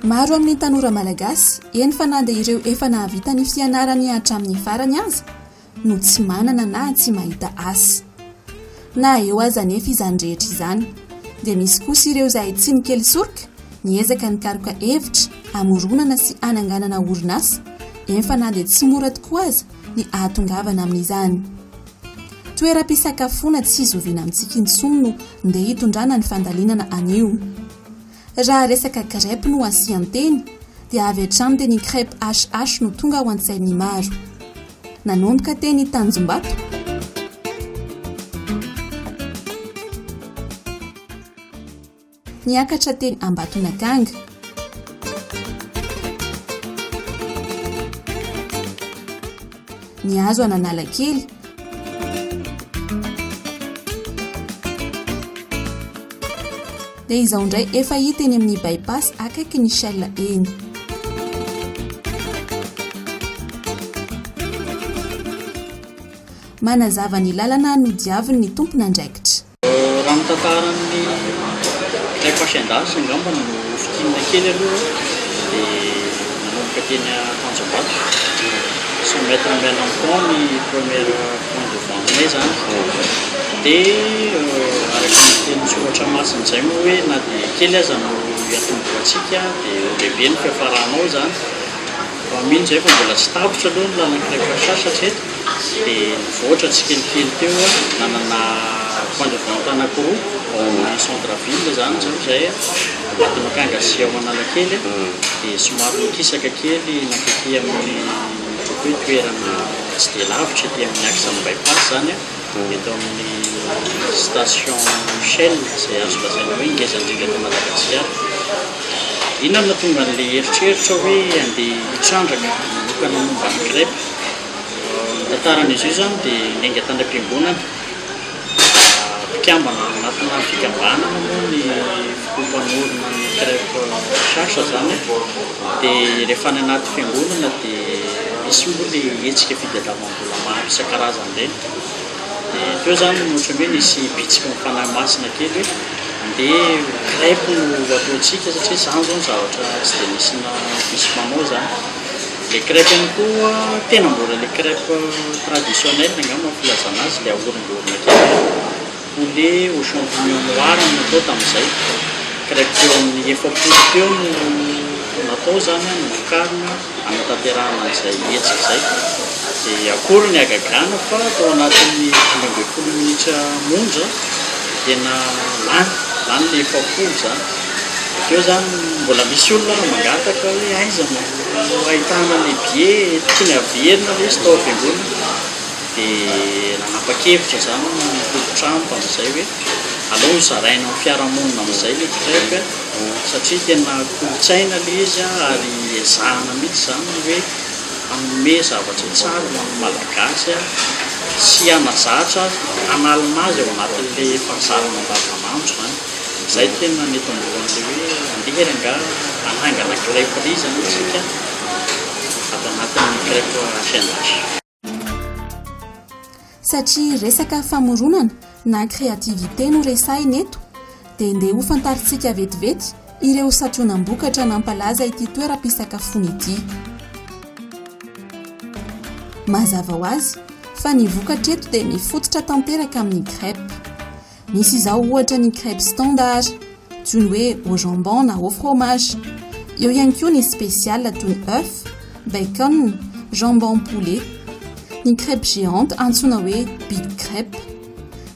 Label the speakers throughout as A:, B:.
A: Maro amin'ny tanora malagasy, eny fa na dia ireo efa nahavita ny fianarany hatramin'ny farany aza, no tsy manana na tsy mahita asa. Na eo aza anefa izany rehetra izany, dia misy kosa ireo izay tsy nikely soroka, niezaka nikaroka hevitra hamoronana sy hananganana orinasa, eny fa na dia tsy mora tokoa aza ny hahatongavana amin'izany. Toeram-pisakafoana tsy zoviana amintsika intsony no ndeha hitondrana ny fandalinana anio. Raha resaka crêpe no asian-teny dia avy hatrany dia ny crêpe HH no tonga ao an-tsain'ny maro. Nanomboka teny Tanjombato, niakatra teny Ambatonakanga, nihazo an'Analakely, Dia izao indray efa hita eny amin'ny by-pass akaiky ny Shell eny. Manazava ny lalana nodiaviny ny tompon'andraikitra.
B: Raha ny tantaran'ny Crêpe H&H angamba no fintinina kely aloha dia nanomboka teny Tanjombato, 100 mètres miala amin'ny pont ny première point de vente-nay izany. Dia araka ny tenin'ny soratra masina izay moa hoe na dia kely aza no hiatombohantsika dia ho lehibe ny fiafaranao izany. Fa mino izahay fa mbola tsy tapitra aloha ny lalan'ny Crêpe HH hatreto dia nivoatra tsikelikely teo nanana point de vente anankiroa ao amin'ny centre ville izany izao izahay Ambatonakanga sy ao Analakely dia somary nikisaka kely nankaty amin'ny ataoko hoe toerana tsy dia lavitra ety amin'ny axe amin'ny bypass izany. Eto amin'ny station Shell izay azo lazaina hoe ngeza indrindra eto Madagasikara. Inona no nahatonga an'ilay eritreritra hoe handeha hitrandraka manokana momba ny crêpe? Ny tantaran'izy io izany dia niainga tany am-piangonana. Mpikambana anatina fikambanana moa ny filoha mpanorina ny crêpe Shasha izany. Dia rehefa any anaty fiangonana dia misy moa ilay hetsika fitadiavam-bola maro isan-karazany ireny. Dia teo izany no ohatran'ny hoe nisy bitsiky ny fanahy masina kely hoe andeha ho crêpe no ho ataontsika satria izany izao no zavatra tsy dia misy misy manao izany. Ilay crêpe ihany koa tena mbola ilay crêpe traditionnel angamba ny filazana azy, ilay ahorongorona kely ireny. Poulet au champignon noir no natao tamin'izay. Crêpe teo amin'ny 40 teo no natao izany novokarina hanatanterahana an'izay hetsika izay. Dia akory ny hagagana fa tao anatin'ny 15 minitra monja dia tena lany, lany ilay 40 izany. Dia teo izany mbola misy olona ary mangataka hoe aiza no ahitana an'ilay billet, tiany haverina ilay izy tao am-piangonana. Dia nanapa-kevitra izany ny tompon-trano tamin'izay hoe aleo ho zaraina amin'ny fiarahamonina amin'izay ilay crêpe satria tena kolontsaina ilay izy ary ezahana mihitsy izany ny hoe hanome zavatra tsara ho an'ny Malagasy sy hanazatra hanalina azy ao anatin'ilay fahazarana andavanandro izany. Izay tena nitomboan'ilay hoe andeha ary angaha hanangana crêperie izany isika ato anatin'ny crêpe H&H.
A: Satria resaka famoronana na créativité no resahina eto dia ndeha ho fantarintsika vetivety ireo santionam-bokatra nampalaza ity toeram-pisakafoana ity. Mazava ho azy fa ny vokatra eto dia mifototra tanteraka amin'ny crêpe. Misy izao ohatra ny crêpe standard, toy ny hoe au jambon na au fromage. Eo ihany koa ny spécial toy ny œuf, bacon, jambon poulet. Ny crêpe géante antsoina hoe big crêpe.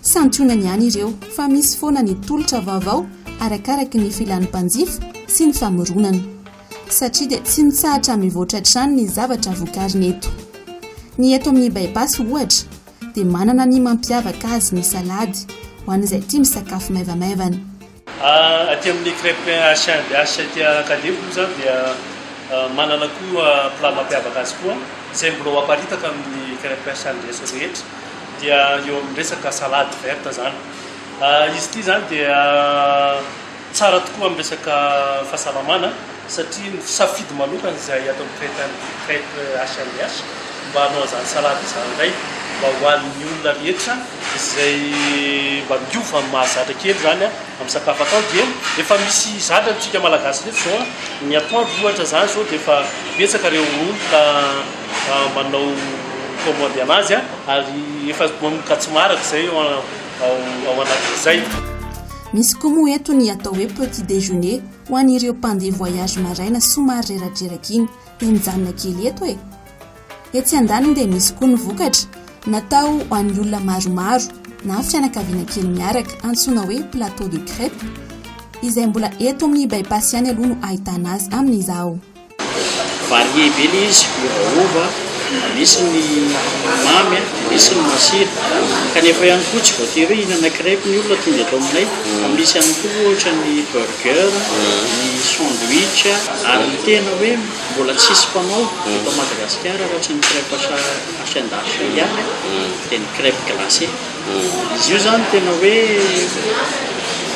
A: Santionany ihany ireo fa misy foana ny tolotra vaovao arakaraky ny filan'ny mpanjifa sy ny famoronana. Satria dia tsy mitsahatra mivoatra hatrany ny zavatra vokarina eto. Ny eto amin'ny Bypass ohatra dia manana ny mampiavaka azy ny salady ho an'izay tia misakafo maivamaivana.
C: Aty amin'ny Crêpe H&H aty Ankadefo moa izany dia manana koa plat mampiavaka azy koa izay mbola ho aparitaka amin'ny Crêpe H&H rehetra dia eo amin'ny resaka salade verte izany. Izy ity izany dia Tsara tokoa amin'ny resaka fahasalamana satria ny safidy manokana izay ato amin'ny Crêpe H&H mba hanao an'izany salade izany indray. mba ho an'ny olona rehetra izay mba miova amin'ny mahazatra kely izany amin'ny sakafo atao dia efa misy zatra amintsika Malagasy rehetra izao ny atoandro ohatra izany izao dia efa betsaka ireo olona manao commande anazy ary efa manomboka tsy maharaka izay ao anatin'izay.
A: Misy koa moa eto ny atao hoe petit déjeuner ho an'ireo mpandeha voyage maraina somary reradreraka iny dia mijanona kely eto e! Etsy andaniny dia misy koa ny vokatra natao ho an'ny olona maromaro na fianakaviana kely miaraka antsoina hoe plateau de crêpe izay mbola eto amin'ny By-pass ihany aloha no ahitana azy amin'izao.
B: Varié be ilay izy, miovaova, misy ny mamy, misy ny masira, kanefa ihany koa tsy voatery hoe hihinana crêpe ny olona tonga eto aminay fa misy ihany koa ohatra ny burger, ny sandwich ary ny tena hoe mbola tsisy mpanao eto Madagasikara raha tsy ny crêpe H and H ihany dia ny crêpe glacé. Izy io izany tena hoe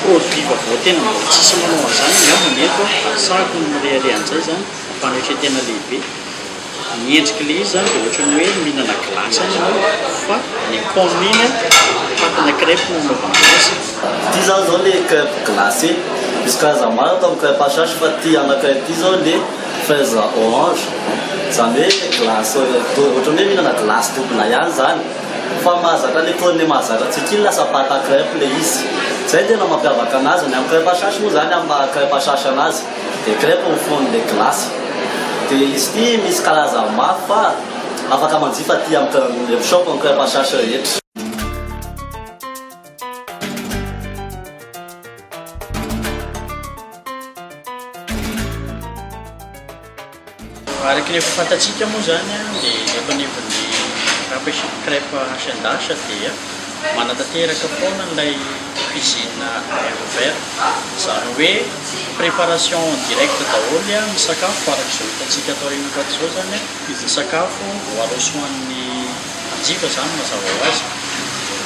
B: produit vaovao tena mbola tsisy manao an'izany angamba ny eto ary sahako ny mirehareha an'izay izany, fanetre-tena lehibe. Ny endrik'ilay izy izany dia ohatran'ny hoe mihinana glace ihany ianao fa ny cône iny patina crêpe no anaovana azy.
D: Ity izany izao ilay crêpe glacé. Misy karazany maro ato amin'ny crêpe HH fa ity anankiray ity izao ilay fraise orange. Izany hoe glace ohatran'ny hoe mihinana glace double ihany izany. Fa mahazatra le cornet mahazatra antsika iny lasa pâte à crêpe le izy. Zay tena mampiavaka anazy. Ny amin'ny crêpe HH moa zany amin'ny maha crêpe HH anazy dia crêpe au fond le glace. Dia izy ity misy karazany maro fa afaka manjifa aty amin'ny shop ny crêpe HH rehetra.
B: Araka ny efa fantatsika moa izany dia eto anivon'ny Crêpe H and H dia manatanteraka foana ilay cuisine air ouvert, izany hoe préparation en direct daholo ny sakafo araka izao hitantsika ato aorianako ato izao izany ny sakafo ho aroso ho an'ny mpanjifa izany mazava ho azy.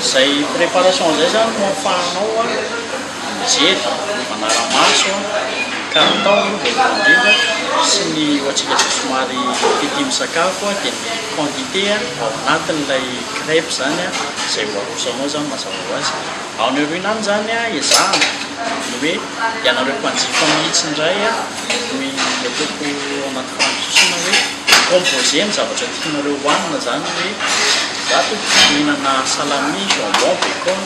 B: Izay préparation izay izany no ahafahanao mijery, manara-maso ny kalitao aloha voalohany indrindra sy ny ho antsika izay somary tiatia misakafo dia ny quantité ao anatin'ilay crêpe izany izay ho aroso anao izany mazava ho azy. Ao any aoriana any izany ezahana ny hoe ianareo mpanjifa mihitsy indray no ataoko anaty fahandrosoana hoe mi-composer ny zavatra tianareo hohanina izany hoe za tompoko mihinana salami, jambon, bacon.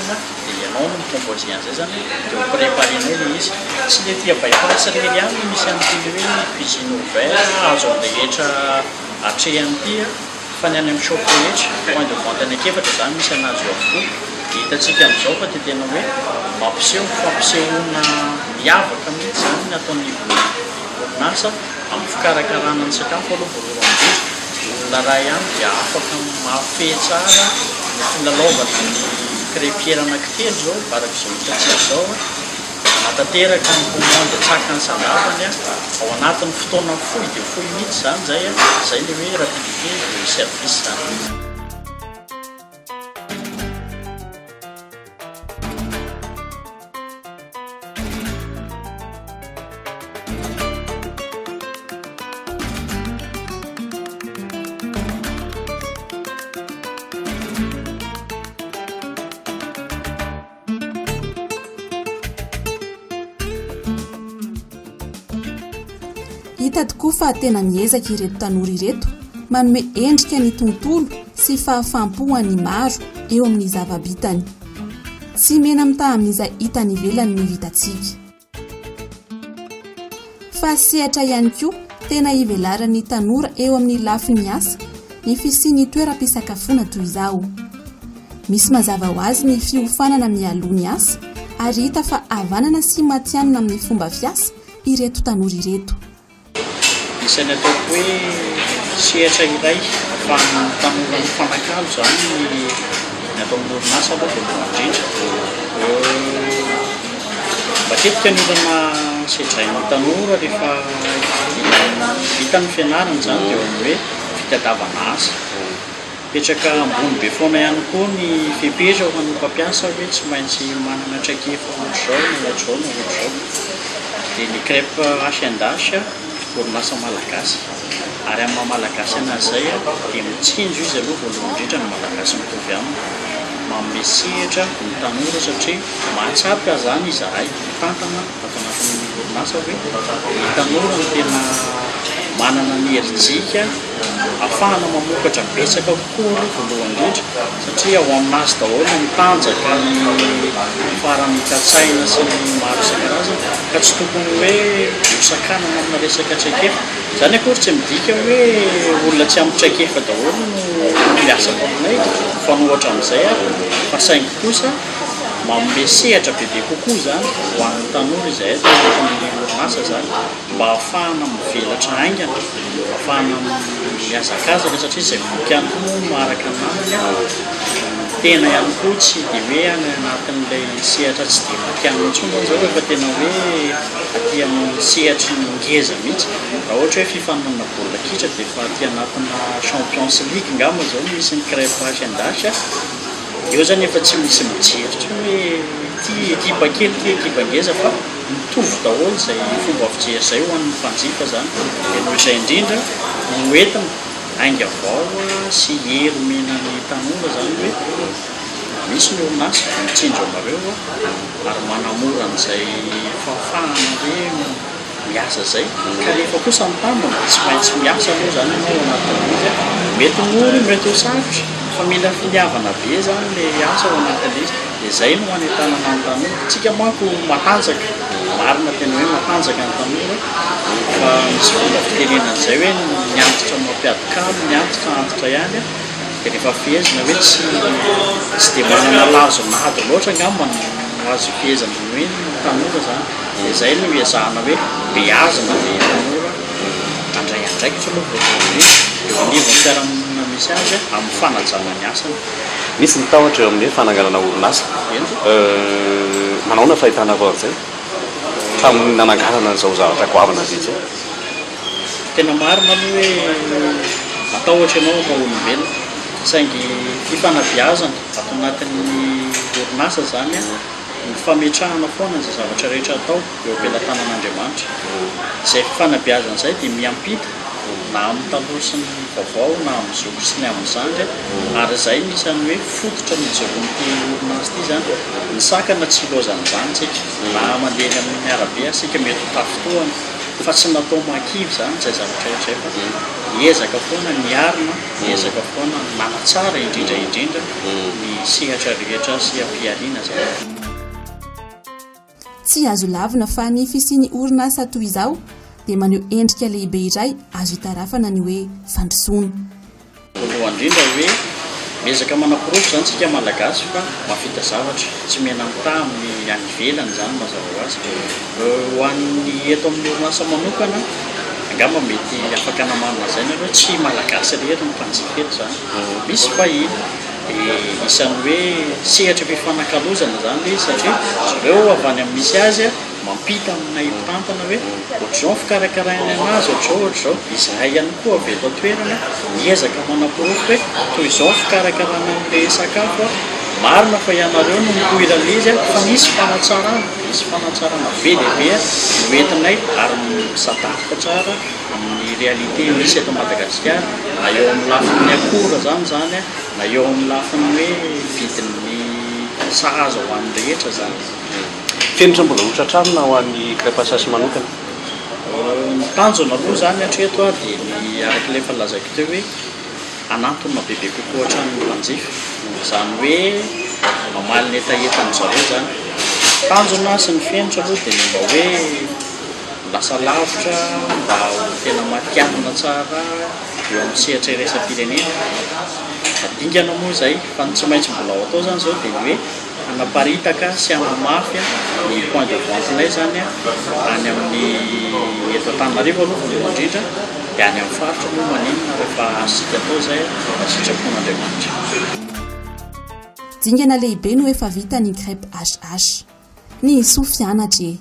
B: Dia ianao no mi-composer an'izay izany dia ho préparer-nao ilay izy. Tsy ilay aty Bypass irery ihany no misy an'ity ilay hoe cuisine ouvert azo an'ny rehetra atrehina ity fa ny any amin'ny shop rehetra, point de vente any Ankefatra izany misy an'azy io avokoa. Dia hitantsika amin'izao fa dia tena hoe mampiseho fampisehoana miavaka mihitsy izany ny ato anivon'ny orinasa amin'ny fikarakarana ny sakafo aloha voalohany indrindra. Olona iray ihany dia afaka mahafehy tsara ny filalaovana ny crêpière anankitelo izao araka izao hitantsika izao, manatanteraka ny commande an-tsakany sy an-davany ao anatin'ny fotoana fohy dia fohy mihitsy izany izay, izay ilay hoe rapidité de service izany.
A: Hita tokoa fa tena miezaka ireto tanora ireto manome endrika ny tontolo sy fahafaham-po ho an'ny maro eo amin'ny zava-bitany. Tsy mena-mitaha amin'izay hita any ivelany ny vitantsika. Fa sehatra ihany koa tena ivelaran'ny tanora eo amin'ny lafiny asa ny fisian'ny toeram-pisakafoana toy izao. Misy mazava ho azy ny fiofanana mialoha ny asa ary hita fa havanana sy matihanina amin'ny fomba fiasa ireto tanora ireto.
B: Isan'ny ataoko hoe sehatra iray ahafahan'ny tanora mifanakalo izany ny ny ato amin'ny orinasa aloha voalohany indrindra. Matetika ny olana sedrain'ny tanora rehefa vita ny fianarana izany dia eo amin'ny hoe fitadiavana asa. Mipetraka ambony be foana ihany koa ny fepetra ho an'ny mpampiasa hoe tsy maintsy manana traikefa ohatr'izao na ohatr'izao na ohatr'izao. Dia ny crêpe H and H, orinasa malagasy. Ary amin'ny maha Malagasy anazy izay dia mitsinjo izy aloha voalohany indrindra ny Malagasy mitovy aminy. Manome sehatra ny tanora satria mahatsapa izany izahay mpitantana ato anatin'ny orinasa hoe ny tanora no tena manana ny herijika ahafahana mamokatra betsaka kokoa aloha voalohany indrindra satria ao aminazy daholo ny tanjaka, ny faharanitan-tsaina sy ny maro isan-karazany ka tsy tokony hoe hosakanana amina resaka traikefa. Izany akory tsy midika hoe olona tsy ampy traikefa daholo no miasa ato aminay, mifanohitra amin'izay ary fa saingy kosa manome sehatra bebe kokoa izany ho an'ny tanora izahay ato anatin'ny orinasa izany mba hahafahana mivelatra haingana, hahafahana mihazakazaka satria izay voky ihany koa moa maharaka ny namany an, ny tena ihany koa tsy dia hoe any anatin'ilay sehatra tsy dia matihanina intsony izany izao fa efa tena hoe aty amin'ny sehatry ny ngeza mihitsy, raha ohatra hoe fifaninanana baolina kitra dia efa aty anatina champions league angamba izao no misy ny crêpe H and H, eo izany efa tsy misy mijery intsony hoe ity ekipa kely ity ekipa ngeza fa mitovy daholo izay fomba fijery izay ho an'ny mpanjifa izany, dia noho izay indrindra no entina ainga vao sy hery omena ny tanora izany hoe misy ny orinasa mitsinjo anareo ary manamora an'izay fahafahana hoe miasa izay, kanefa kosa ny tambiny tsy maintsy miasa aloha izany ianao ao anatin'ny izy, mety ho mora io mety ho sarotra fa mila finiavana be izany ilay asa ao anatin'ilay izy, dia izay no hanentanana ny tanora, tsika manko matanjaka, marina tena hoe matanjaka ny tanora fa misy fomba fitenenana izay hoe ny antitra mampiady kalo, ny antitra antitra ihany dia rehefa fehezina hoe tsy tsy dia manana lazo an'ady loatra angamba no azo ifehezana ny hoe ny tanora izany. Dia izay no iezahana hoe beazina ilay tanora handray andraikitra aloha voalohany indrindra eo anivon'ny fiarahamonina misy azy amin'ny fanajana ny asany.
E: Misy ny tahotra eo amin'ny hoe fananganana orinasa. Manahoana ny fahitanareo an'izay tamin'ny nananganana an'izao zavatra goavana be izao?
B: Tena marina aloha hoe matahotra ianao maha olombelona saingy fifanabeazana ato anatin'ny orinasa izany ny fametrahana foana izay zavatra rehetra atao eo am-pelatanan'Andriamanitra. Izay fifanabeazana izay dia miampita na amin'ny taloha sy ny vaovao na amin'ny zoky sy ny amin'ny zandry ary izay no isan'ny hoe fototra nijoroan'ity orinasa ity izany. Ny sakana tsy ilaozan'izany isika na mandeha eny amin'ny arabe aza isika mety ho tafintohana fa tsy natao mahakivy izany izay zavatra rehetra izay fa niezaka foana niarina, niezaka foana nanatsara indrindra indrindra ny sehatra rehetra sy am-pihariana izany.
A: Tsy azo lavina fa ny fisian'ny orinasa toy izao dia maneho endrika lehibe iray azo itarafana ny hoe fandrosoana.
B: Voalohany indrindra hoe miezaka manaporofo izany isika Malagasy fa mahavita zavatra, tsy mena-mitaha amin'ny any ivelany izany mazava ho azy. Ho an'ny eto amin'ny orinasa manokana, angamba mety afaka hanamarina izay nareo, tsy Malagasy irery no mpanjifa eto izany, misy vahiny. Dia isan'ny hoe sehatra fifanakalozana izany ilay izy satria zareo avy any amin'ny misy azy mampita aminay mpitantana hoe ohatr'izao ny fikarakaranay anazy, ohatr'izao, ohatr'izao. Izahay ihany koa avy eto an-toerana miezaka manaporofo hoe toy izao ny fikarakarana an'ilay sakafo, marina fa ianareo no mipoitra an'ilay izy fa misy fanatsarana, misy fanatsarana be dia be noentinay ary mi-s'adapte tsara amin'ny réalité misy eto Madagasikara na eo amin'ny lafiny akora izany izany na eo amin'ny lafiny hoe vidin'ny sahaza ho an'ny rehetra izany.
E: Fenitra mbola ho tratrarina ho an'ny Crêpe-Sasy manokana?
B: Ny tanjona aloha izany hatreto dia ny araka ilay efa lazaiko teo hoe hanantona bebe kokoa hatrany ny mpanjifa. Izany hoe mamaly ny hetahetan-dry zareo izany. Tanjona sy ny fenitra aloha dia ny mba hoe lasa lavitra, mba ho tena matihanina tsara eo amin'ny sehatra iraisam-pirenena. Dingana moa izay fa ny tsy maintsy mbola ho atao izany izao dia ny hoe hanaparitaka sy hanamafy ny point de vente-nay izany any amin'ny eto Antananarivo aloha voalohany indrindra dia any amin'ny faritra moa maninona rehefa azontsika atao izay raha sitrapon'Andriamanitra.
A: Dingana lehibe no efa vitan'ny Crêpe HH. Ny soa fianatra e!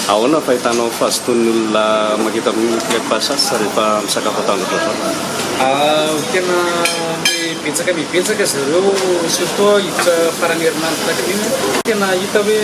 E: Ahoana ny fahitanao ny fahazotoan'ny olona mankety amin'ny Crêpe Chasse rehefa misakafo atoandro ohatr'izao?
F: Tena betsaka dia betsaka zareo surtout hiditra faran'ny herinandro tahaka an'iny. Tena hita hoe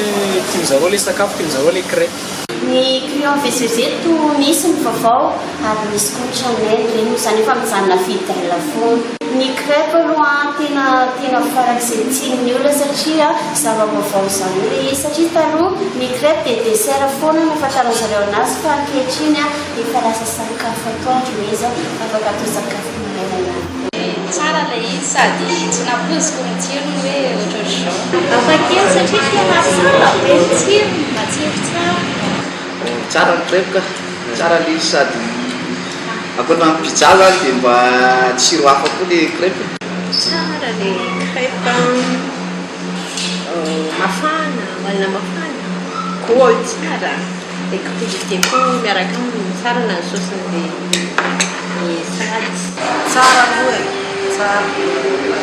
F: tian'zareo ilay sakafo, tian'zareo ilay crêpe.
G: Ny client mivezivezy eto misy ny vaovao ary misy koa ny tranainy, ireny moa izany efa mijanona fidèle foana. Ny crêpe aloha tena tena farak'izay tian'ny olona satria zava-baovao izany ilay izy satria taloha ny crêpe dia dessert foana no ahafantaran-dry zareo anazy fa ankehitriny efa lasa sakafo atoandro ilay izy, afaka atao sakafo maraina ihany koa.
H: Tsara ilay izy sady tsy nampoiziko ny tsirony hoe ohatrohatr'izao.
I: Hafa kely satria tena tsara be ny tsirony, matsiro tsara.
J: Tsara ny crêpe ka, tsara le izy sady ankoatra ny pizza zany dia mba tsiro hafa koa le crêpe.
K: Tsara le crêpe mafana, hohanina mafana, goût tsara, le crudité koa miaraka aminy tsara na ny saosiny le salady.
L: Tsara aloha e, tsara.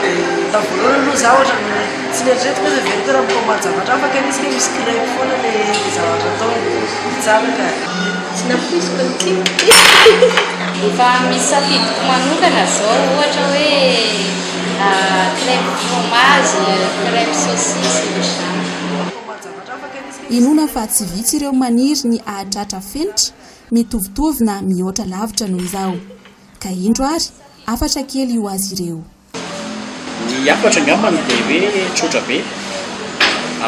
L: Dia tamin'ny voalohany aloha za ohatran'ny tsy nieritreretiko hoe vérité raha mi-commande zavatra hafa kay izy kay misy crêpe foana le zavatra ataony. Tsara ka.
K: Tsy nampoiziko ny tsirony.
H: Efa misy safidiko manokana zao ohatra hoe crêpe fromage, crêpe saucisse ohatr'izany.
A: Inoana fa tsy vitsy ireo maniry ny hahatratra fenitra mitovitovy na mihoatra lavitra noho izao. Ka indro ary hafatra kely ho azy ireo.
B: Ny hafatra angambany dia hoe tsotra be,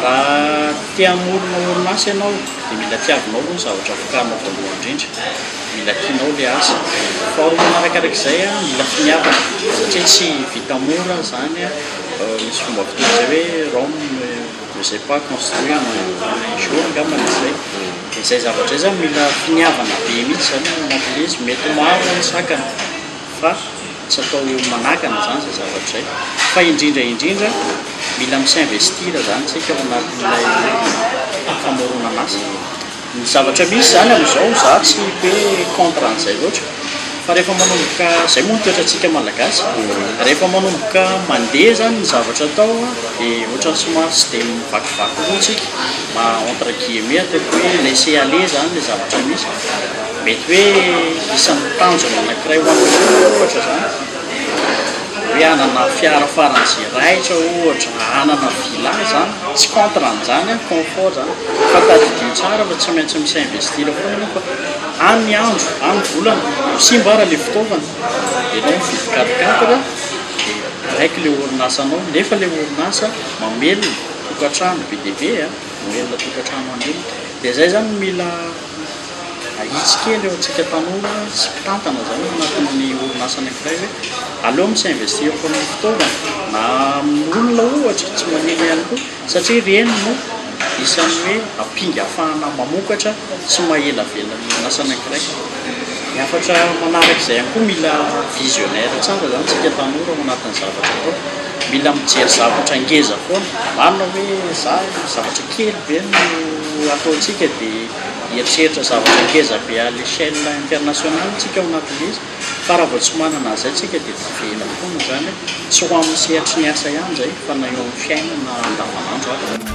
B: raha te hamorona orinasa ianao dia mila tiavinao aloha ny zavatra vokarinao voalohany indrindra, mila tianao ilay asa. Faharoa manarakarak'izay, mila finiavana satria tsy vita mora izany, misy fomba fiteny izay hoe Rome ne s'est pas construit en un jour angambany izay. Dia izay zavatra izay izany mila finiavana be mihitsy izany ao anatin'ilay izy, mety maro ny sakana fa tsy atao manakana izany izay zavatra izay. Fa indrindra indrindra mila mi-s'investir izany isika ao anatin'ilay famoronana asa. Ny zavatra misy izany amin'izao, izaho tsy hoe contre an'izay loatra, fa rehefa manomboka, izay moa ny toetrantsika malagasy, rehefa manomboka mandeha izany ny zavatra atao dia ohatran'ny somary tsy dia mivakivaky loha isika, mba entre guillemets ataoko hoe laisser aller izany ilay zavatra misy. Mety hoe isan'ny tanjona anankiray ho an'ny olona ohatra izany, hoe hanana fiara faran'izay raitra ohatra, hanana villa izany, tsy contre an'izany aho, confort izany, fa tadidio tsara fa tsy maintsy mi-s'investir foana ianao fa any andro, any volana, ho simba ara ilay fitaovana, ianao mividy quatre quatre dia raiky ilay orinasanao, nefa ilay orinasa mamelona tokantrano be dia be an, mamelona tokantrano any olona, dia izay izany no mila. Ahitsy kely eo antsika tanora sy mpitantana izany ao anatin'ny orinasa anankiray hoe aleo mi-s'investir koa amin'ny fitaovana na amin'olona ohatra tsy manino ihany koa satria ireny no isan'ny hoe ampinga ahafahana mamokatra sy maha ela velona ny orinasa anankiray. Ny hafatra manaraka izay ihany koa mila visionnaire tsara izany isika tanora ao anatin'ny zavatra atao. Mila mijery zavatra ngeza foana. Marina hoe za zavatra kely be no ataontsika dia Hieritreritra zavatra ngeza be à l'échelle internationale tsika ao anatin'ilay izy fa raha vao tsy manana an'izay tsika dia tavela foana izany, tsy ho amin'ny sehatry ny asa ihany izay fa na eo amin'ny fiainana andavanandro ary.